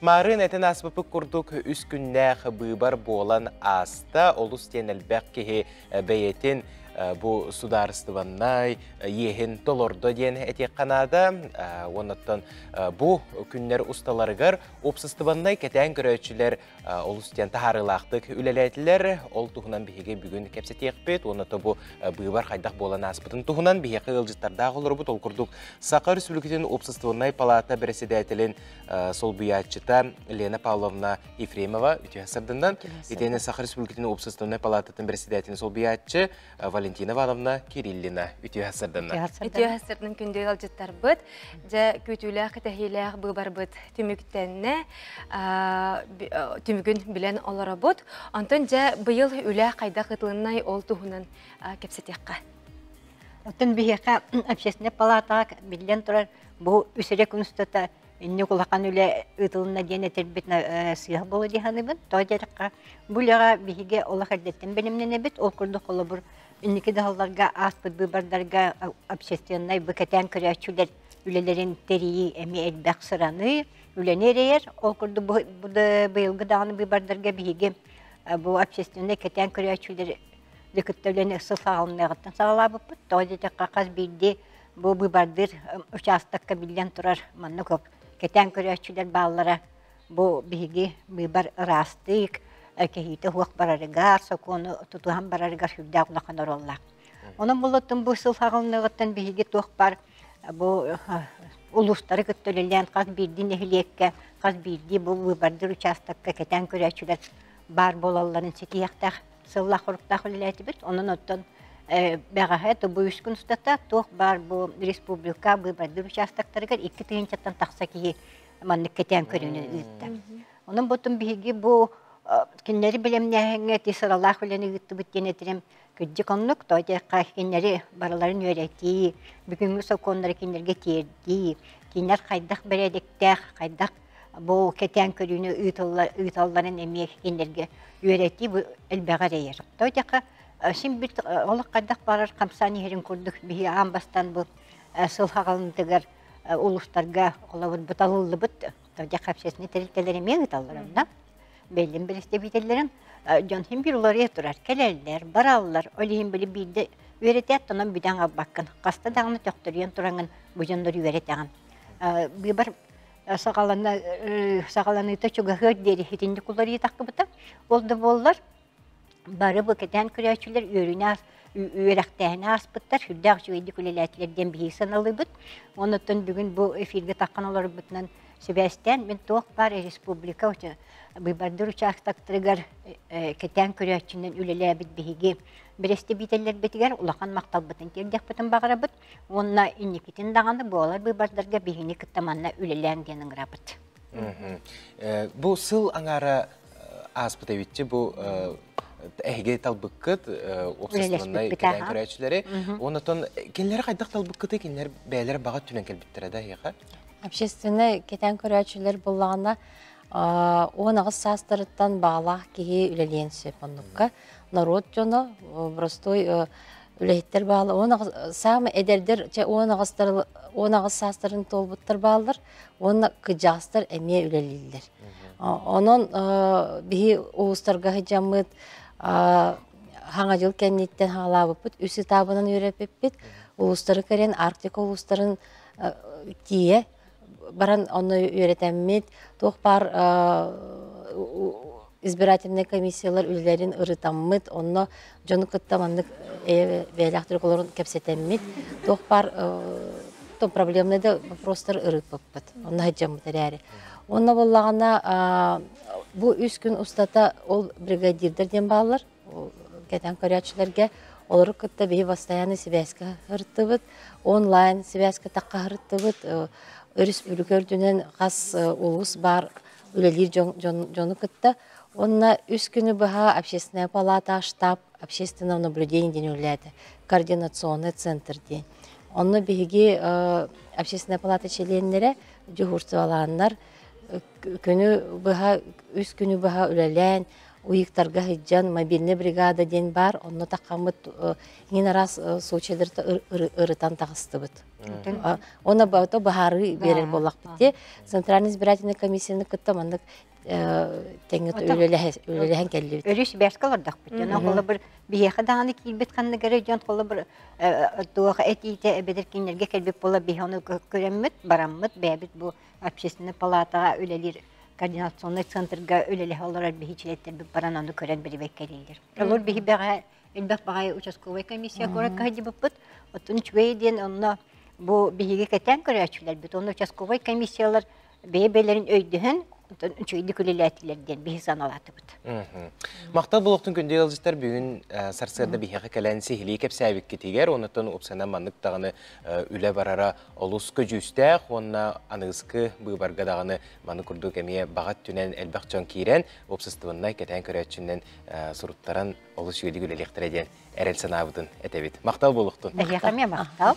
Маарыын этэн ааспыппыт курдук үс күннээх быыбар буолан ааста. Олус диэн элбэх киһи бэйэтин бу судаарыстыбаннай иэһин толордо диэн этиэххэ наада. Уоннаттан бу күннэр усталарыгар уопсастыбаннай кэтээн көрөөччүлэр олус диэн таһаарыылаахтык үлэлээтилэр. Ол туһунан биһиги бүгүн кэпсэтиэхпит уонна то бу быыбар хайдах буолан ааспытын туһунан биһиэхэ ыалдьыттардаах олоробут. Ол курдук Саха Өрөспүүбүлүкэтин уопсастыбаннай палаата бэрэссэдээтэлин солбуйааччыта Лена Павловна Ефремова үтүө сырдыннан, итиэннэ Саха Республикатын уопсастыбаннай палаататын бэрэссэдээтэлин солбуйааччы Валентина Ивановна Кириллина үтүө сырдынна. Үтүө сырдын күндү ыалдьыттарбыт, дьэ күүтүүлээх кэтэһиилээх быыбарбыт түмүктэннэ, түмүгүн билэн олоробут. Онтон дьэ быйыл үлэ хайдах ытылыннай ол туһунан кэпсэтиэххэ. Оттон биһиэхэ общественнай палаатаҕа биллэн турар бу үс эрэ күн устата инник улахан үлэ ыытылынна диэн этэрбит сыыһа буолуо дии саныыбын. Тоҕо диэтэххэ, бу үлэҕэ биһиги олох эрдэттэн бэлэмнэнэбит. Ол курдук холобур инники да сылларга ааспыт быыбардарга общественнай бу кэтээн көрөөччүлэр үлэлэрин тэрийии эмиэ элбэх сыраны, үлэни эрэйэр. Ол курдук бу быйылгы даҕаны быыбардарга биһиги бу общественнай кэтээн көрөөччүлэр кытта үлэни сыл саҕаланыаҕыттан саҕалаабыппыт. Тоҕо диэтэххэ, хас биирдии бу быыбардыыр учаастакка биллэн турар манна көп кэтээн көрөөччүлэр бааллара бу биһиги быыбар ыраастык, кэһиитэ суох барарыгар, сокуону тутуһан барарыгар сүрдээх улахан оруоллаах. Онон булуттун бу сыл саҕаланыаҕыттан биһиги туох бар бу улуустары кытта үлэлээн хас биирдии нэһилиэккэ, хас биирдии бу быыбардыыр учаастакка кэтээн көрөөччүлэр баар буолалларын ситиһиэхтээх сыллаах-хоруктаах үлэлээтибит. Онон оттон бэҕэһээ бу үс күн устата туох баар бу республика быыбардыыр участоктарыгар 2 тыһыынчаттан тахса киһи маннык кэтээн көрүүнү ыытта. Онон ботун биһиги бу кинилэри бэлэмнээһиҥҥэ ити сыралаах үлэни ыыттыбыт диэн этирим кырдьык оннук то диэххэ кинилэри барыларын үөрэтии, бүгүҥҥү сокуоннары кинилэргэ тиэрдии, кинилэр хайдах бэрээдэктээх, хайдах бу кэтээн көрүүнү ыыталларын эмиэ кинилэргэ үөрэтии бу элбэҕи эрэйэр. То диэххэ син бит олох хайдах барар хамсаан иһэрин курдук биһи аан бастаан бу сыл хаҕалынтыгар улуустарга холобур буталыллыбыт диэххэ общественный тэрилтэлэр эмиэ ыыталлар онно бэллин бэрэстэбиитэллэрин дьон син биир уларыйа турар кэлэллэр бараллар ол иһин били биирдэ үөрэтээт онон бүтэн хаалбаккын хаста даҕаны төхтөрүйэн тураҥҥын бу дьоннору үөрэтэҕин быыбар саҕалана саҕаланыыта чугаһыар диэри итинник уларыйыы тахсыбыта ол да буоллар бары бу кэтээн көрөөччүлэр үөрүүнү үөрэхтээһини ааспыттар сүрдээх үчүгэйдик үлэлээтилэр диэн биһиги сыаналыыбыт оннуттан бүгүн бу эфиргэ таххан олорбутунан сибээстээн мин туох баар республика быыбардыыр участоктарыгар кэтээн көрөөччүнэн үлэлээбит биһиги бэрэстэбиитэллэрбитигэр улахан махталбытын тиэрдиэхпитин баҕарабыт уонна инникитин даҕаны буолар быыбардарга биһигини кытта манна үлэлээҥ диэн ыҥырабыт. Бу сыл аҥаара ааспыт эбитчи бу эһиги талбыккыт уопсастыбаннай кэтээн көрөөччүлэри оннотон кинилэри хайдах талбыккыты кинилэр бэйэлэрэ баҕа өттүнэн кэлбиттэрэ да эһиэхэ Общественнай кэтээн көрөөччүлэр буллаҕына 18 саастарыттан баҕалаах киһи үлэлиэн сөп оннукка норуот дьоно простой үлэһиттэр бааллар саамай эдэрдэр чэ 18 саастарын туолбуттар бааллар уонна кыдьаастар эмиэ үлэлииллэр онон биһи улуустарга сылдьаммыт хаҥа дьыл кэнниттэн хаалаабыппыт үс этабынан үөрэппиппит улуустары кэрийэн Арктика улуустарын тиийэ баран онно үөрэтэммит туох баар избирательнай комиссиялар үлэлэрин ырытаммыт онно дьону кытта маннык бэйэлээхтик олорон кэпсэтэммит туох баар проблемный да вопростар ырыппыппыт онно сылдьаммыт эрээри уонна буоллаҕына бу үс күн устата ол бригадирдэр диэн бааллар кэтэн көрөөччүлэргэ олору кытта биһи постоянно сибээскэ ырыттыбыт онлайн сибээскэ тахха ырыттыбыт өрөспүүбүлүкэ үрдүнэн хас улуус баар үлэлиир дьону кытта уонна үс күнү быһа общественная палата штаб общественного наблюдения диэн үлэлээтэ координационный центр диэн онно биһиги общественная палата чилиэннэрэ дьуһуурсубалааннар күнү быһа үс күнү быһа үлэлээн. Уйуктарга сылдьан мобильный бригада диэн баар, онно таххаммыт иҥин араас случайдары ырытан таҕыстыбыт. Онно быһаарыы биэрэр буоллахпыт дии. Центральный избирательный комиссияны кытта маннык тэҥҥэ үлэлэһэн кэллибит. Өрүү сибээскэ олордохпут. Дьон холобур биһиэхэ даҕаны киирбит ханнык эрэ дьон холобур туох этиитэ эбэтэр кинилэргэ кэлбит буола биһи ону көрөммүт, бараммыт, бэйэбит бу общественный палатаҕа үлэлиир координационный центрга үлэлэһэ олорор биһи чилиэттэрбит баран ону көрөн бирибэккэлииллэр. Олор биһи бэҕэ элбэх баҕайы участковай комиссия куоракка сылдьыбыппыт. Оттон үчүгэй диэн онно бу биһиги кэтээн көрөөччүлэрбит, онно участковай комиссиялар бэйэ-бэйэлэрин өйдөһөн үчүгэйдик үлэлээтилэр диэн биһи санаалаатыбыт. Махтал буолуохтун күндү ыалдьыттар бүгүн сарсыарда биһиэхэ кэлэн сиһилии кэпсээбиккитигэр, оннуттан упсанан маннык даҕаны үлэ барара олус көдьүүстээх уонна аныгыскы быыбарга даҕаны маны курдук эмиэ баҕа өттүнэн элбэх дьон киирэн уопсастыбаннай кэтээн көрөөччүнэн суруттаран олус үчүгэйдик үлэлиэхтэрэ диэн эрэл санаабытын этэбит. Махтал буолуохтун. Эһиэхэ эмиэ махтал.